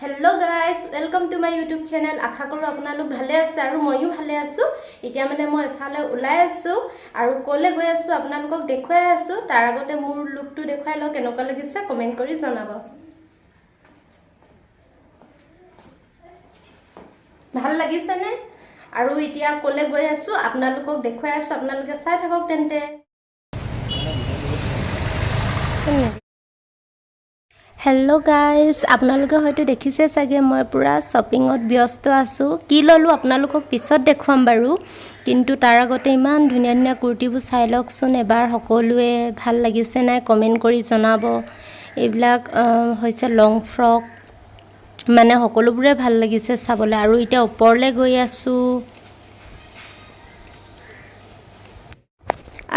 Hello guys, welcome to my YouTube channel. আশা কৰোঁ আপোনালোক ভালে আছে আৰু ময়ো ভালে আছোঁ। এতিয়া মানে মই এফালে ওলাই আছোঁ আৰু ক'লৈ গৈ আছোঁ আপোনালোকক দেখুৱাই আছোঁ। তাৰ আগতে মোৰ লুকটো দেখুৱাই লওঁ, কেনেকুৱা লাগিছে কমেণ্ট কৰি জনাব। ভাল লাগিছেনে? আৰু এতিয়া ক'লৈ গৈ আছোঁ আপোনালোকক দেখুৱাই আছোঁ, আপোনালোকে চাই থাকক তেন্তে। হেল্ল' গাইজ, আপোনালোকে হয়তো দেখিছে চাগে মই পূৰা শ্বপিঙত ব্যস্ত আছোঁ। কি ল'লোঁ আপোনালোকক পিছত দেখুৱাম বাৰু, কিন্তু তাৰ আগতে ইমান ধুনীয়া ধুনীয়া কুৰ্তিবোৰ চাই লওকচোন এবাৰ। সকলোৱে ভাল লাগিছে নাই কমেণ্ট কৰি জনাব। এইবিলাক হৈছে লং ফ্ৰক, মানে সকলোবোৰে ভাল লাগিছে চাবলৈ। আৰু এতিয়া ওপৰলৈ গৈ আছোঁ।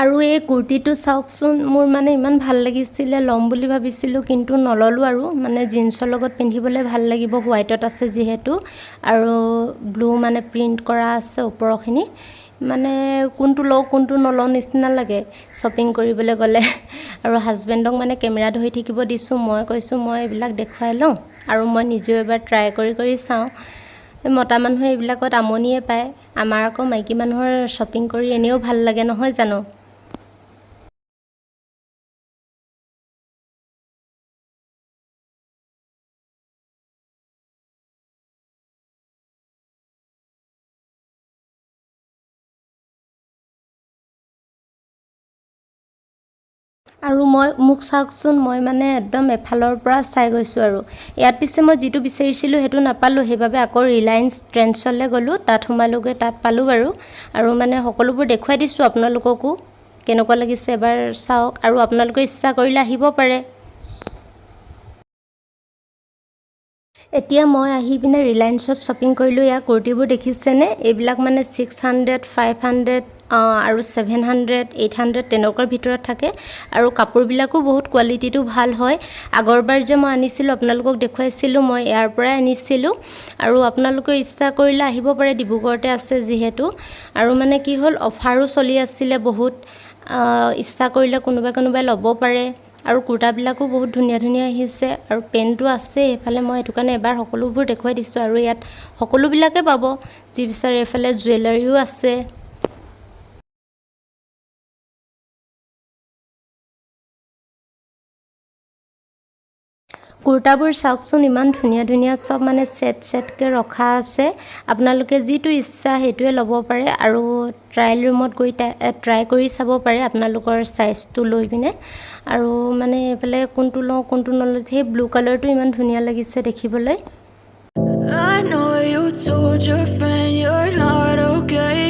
আৰু এই কুৰ্তিটো চাওকচোন, মোৰ মানে ইমান ভাল লাগিছিলে, ল'ম বুলি ভাবিছিলোঁ কিন্তু নল'লোঁ। আৰু মানে জিন্সৰ লগত পিন্ধিবলৈ ভাল লাগিব, হোৱাইটত আছে যিহেতু, আৰু ব্লু মানে প্ৰিণ্ট কৰা আছে ওপৰখিনি। মানে কোনটো লওঁ কোনটো নলওঁ নিচিনা লাগে শ্বপিং কৰিবলৈ গ'লে। আৰু হাজবেণ্ডক মানে কেমেৰা ধৰি থাকিব দিছোঁ, মই কৈছোঁ মই এইবিলাক দেখুৱাই লওঁ আৰু মই নিজেও এবাৰ ট্ৰাই কৰি কৰি চাওঁ। মতা মানুহে এইবিলাকত আমনিয়ে পায়, আমাৰ আকৌ মাইকী মানুহৰ শ্বপিং কৰি এনেও ভাল লাগে, নহয় জানো? আৰু মই মোক চাওকচোন, মই মানে একদম এফালৰ পৰা চাই গৈছোঁ। আৰু ইয়াত পিছে মই যিটো বিচাৰিছিলোঁ সেইটো নাপালোঁ, সেইবাবে আকৌ ৰিলায়েন্স ট্ৰেণ্ডছলৈ গ'লোঁ, তাত সোমালোগৈ, তাত পালোঁ বাৰু। আৰু মানে সকলোবোৰ দেখুৱাই দিছোঁ আপোনালোককো, কেনেকুৱা লাগিছে এবাৰ চাওক আৰু আপোনালোকে ইচ্ছা কৰিলে আহিব পাৰে। এতিয়া মই আহি পিনে ৰিলায়েন্সত শ্বপিং কৰিলোঁ। ইয়াৰ কুৰ্তিবোৰ দেখিছেনে? এইবিলাক মানে 600, 500 আৰু 700, 800 তেনেকুৱাৰ ভিতৰত থাকে। আৰু কাপোৰবিলাকো বহুত কোৱালিটিটো ভাল হয়। আগৰবাৰ যে মই আনিছিলোঁ আপোনালোকক দেখুৱাইছিলোঁ, মই ইয়াৰ পৰাই আনিছিলোঁ। আৰু আপোনালোকে ইচ্ছা কৰিলে আহিব পাৰে, ডিব্ৰুগড়তে আছে যিহেতু। আৰু মানে কি হ'ল, অফাৰো চলি আছিলে বহুত, ইচ্ছা কৰিলে কোনোবাই কোনোবাই ল'ব পাৰে। আৰু কুৰ্তাবিলাকো বহুত ধুনীয়া ধুনীয়া আহিছে আৰু পেণ্টো আছে সেইফালে। মই সেইটো কাৰণে এবাৰ সকলোবোৰ দেখুৱাই দিছোঁ। আৰু ইয়াত সকলোবিলাকে পাব যি বিচাৰে, এইফালে জুৱেলাৰীও আছে। কুৰ্তাবোৰ চাওকচোন, ইমান ধুনীয়া ধুনীয়া, চব মানে ছেট ছেটকৈ ৰখা আছে। আপোনালোকে যিটো ইচ্ছা সেইটোৱে ল'ব পাৰে আৰু ট্ৰায়েল ৰুমত গৈ ট্ৰাই কৰি চাব পাৰে আপোনালোকৰ চাইজটো লৈ পিনে। আৰু মানে এইফালে কোনটো লওঁ কোনটো নলওঁ, সেই ব্লু কালাৰটো ইমান ধুনীয়া লাগিছে দেখিবলৈ। I know you told your friend you're not okay.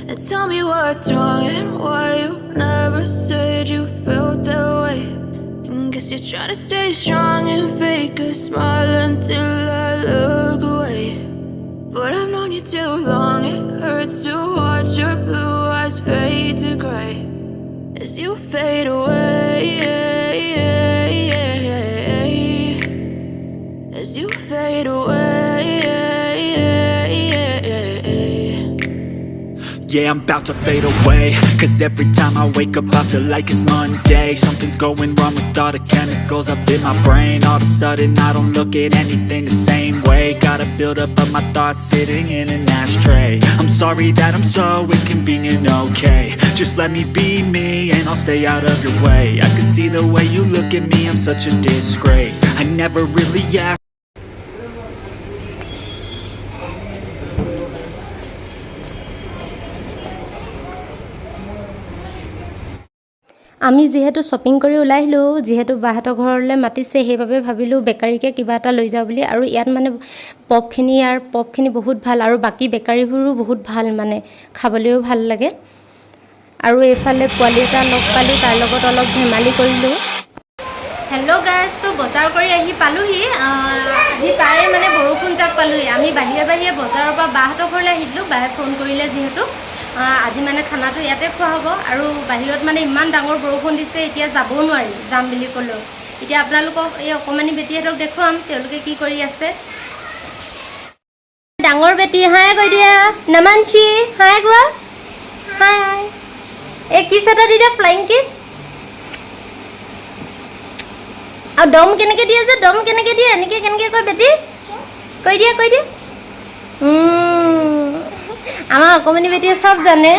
And tell me what's wrong and why you never said you felt that way. And guess you're trying to stay strong and fake a smile until I look away. But I've known you too long, it hurts to watch your blue eyes fade to gray as you fade away. As you fade away. Yeah, I'm about to fade away. 'Cause every time I wake up, I feel like it's Monday. Something's going wrong with all the chemicals up in my brain. All of a sudden, I don't look at anything the same way. Gotta build up of my thoughts sitting in an ashtray. I'm sorry that I'm so inconvenient, okay? Just let me be me and I'll stay out of your way. I can see the way you look at me, I'm such a disgrace. I never really asked. আমি যিহেতু shopping কৰি ওলাই আহিলোঁ, যিহেতু বাহঁতৰ ঘৰলৈ মাতিছে, সেইবাবে ভাবিলোঁ বেকাৰীকে কিবা এটা লৈ যাওঁ বুলি। আৰু ইয়াত মানে পপখিনি, ইয়াৰ পপখিনি বহুত ভাল আৰু বাকী বেকাৰীবোৰো বহুত ভাল, মানে খাবলৈও ভাল লাগে। আৰু এইফালে পোৱালি এটা লগ পালোঁ, তাৰ লগত অলপ ধেমালি কৰিলোঁ। হেল্ল' গাইজ, তো বজাৰ কৰি আহি পালোহি। আহি পায়ে মানে বৰষুণ জাক পালোহি। আমি বাহিৰে বাহিৰে বজাৰৰ পৰা বাহঁতৰ ঘৰলৈ আহিলোঁ, বায়ে ফোন কৰিলে যিহেতু। আজি মানে খানাটো ইয়াতে খোৱা হ'ব। আৰু বাহিৰত মানে ইমান ডাঙৰ বৰষুণ দিছে, এতিয়া যাবও নোৱাৰি যাম বুলি ক'লেও। এতিয়া আপোনালোকক এই অকণমানি বেটীহঁতক দেখুৱাম তেওঁলোকে কি কৰি আছে। ডাঙৰ বেটী, হাই কৈ দিয়া। নমানচি, হাই কোৱা, হাই। এই কিছ এটা দি দিয়া, ফ্লাইং কিছ। আৰু দম কেনেকৈ দিয়ে যে, দম কেনেকৈ দিয়ে, এনেকৈ কেনেকৈ কয় বেটি? কৈ দিয়া, কৈ দিয়া। আমাৰ অকণমানি বেটিয়ে চব জানে।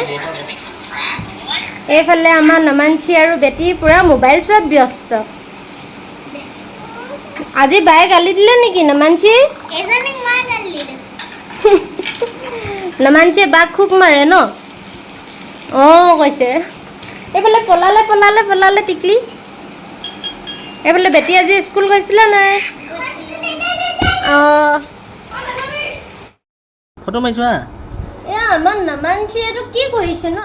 এইফালে আমাৰ নমাঞ্চি আৰু বেটি পূৰা মোবাইল চোৱাত ব্যস্ত। আজি বায়ে গালি দিলে নেকি নমাঞ্চি? নমাঞ্চিয়ে বাক খুব মাৰে ন? অঁ কৈছে। এইফালে পলালে, পলালে, পলালে টিকলি। এইফালে বেটি আজি স্কুল গৈছিলে নাই? অঁ। ফটো মাৰিছো হা। এ আমাৰ নমাঞ্চি এইটো কি কৰিছে ন?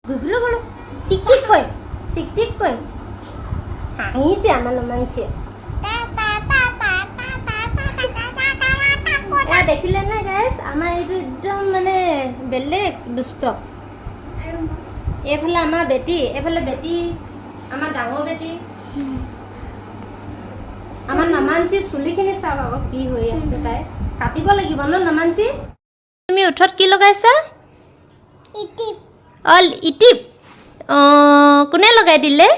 গুগলো গ'লো, টিক টিক কৰিম, টিক টিক কৰিম। হাঁহিছে আমাৰ নমাঞ্চিয়ে। এয়া দেখিলে নে গাইছ? আমাৰ এইটো একদম মানে বেলেগ দুষ্ট। এইফালে আমাৰ বেটি, এইফালে বেটি, আমাৰ ডাঙৰ বেটি। আমাৰ নমাঞ্চি চুলিখিনি চাওক আকৌ কি হৈ আছে। তাই কাটিব লাগিব ন নমাঞ্চি? তুমি ওঠত কি লগাইছা? অ ইটিপ। অঁ, কোনে লগাই দিলে?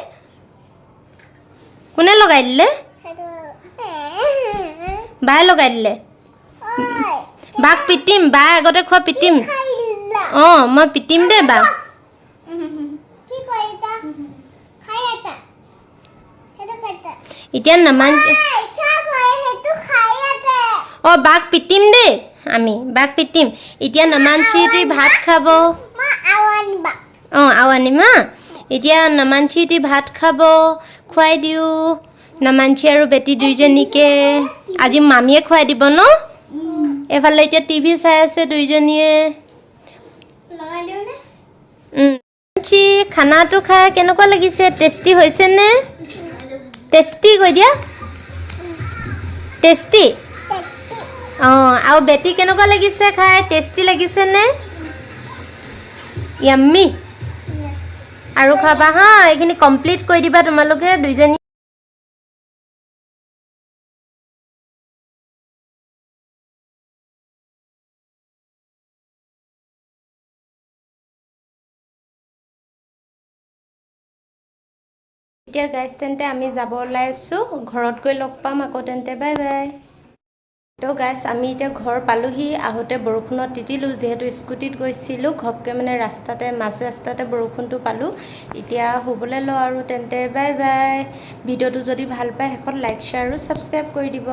কোনে লগাই দিলে? বায়ে লগাই দিলে। বাক পিটিম, বাই আগতে খোৱা পিটিম। অঁ, মই পিটিম দেই বাক। এতিয়া নমান। অঁ, বাক পিটিম দেই, আমি বাক পিটিম। এতিয়া নমাঞ্চিটি ভাত খাব। অঁ, আৰু আনিম হা। এতিয়া নমাঞ্চিটি ভাত খাব, খুৱাই দিওঁ নমাঞ্চি আৰু বেটি দুইজনীকে। আজি মামীয়ে খুৱাই দিব ন? এইফালে এতিয়া টিভি চাই আছে দুইজনীয়ে। নমাঞ্চি, খানাটো খাই কেনেকুৱা লাগিছে? টেষ্টি হৈছেনে? টেষ্টি কৈ দিয়া, টেষ্টি। অঁ, আৰু বেটি কেনেকুৱা লাগিছে খাই? টেষ্টি লাগিছেনে? য়াম্মি। আৰু খাবা হা, এইখিনি কমপ্লিট কৰি দিবা তোমালোকে দুইজনী। এতিয়া গাইজ, তেন্তে আমি যাব ওলাইছোঁ। ঘৰত গৈ লগ পাম আকৌ। তেন্তে বাই বাই। তো গাইজ, আমি এতিয়া ঘৰ পালোহি। আহোঁতে বৰষুণত তিতিলোঁ, যিহেতু স্কুটিত গৈছিলোঁ। ঘপকৈ মানে ৰাস্তাতে, মাজ ৰাস্তাতে বৰষুণটো পালোঁ। এতিয়া শুবলৈ লওঁ আৰু। তেন্তে বাই বাই। ভিডিঅ'টো যদি ভাল পায়, শেষত লাইক, শ্বেয়াৰ আৰু ছাবস্ক্ৰাইব কৰি দিব।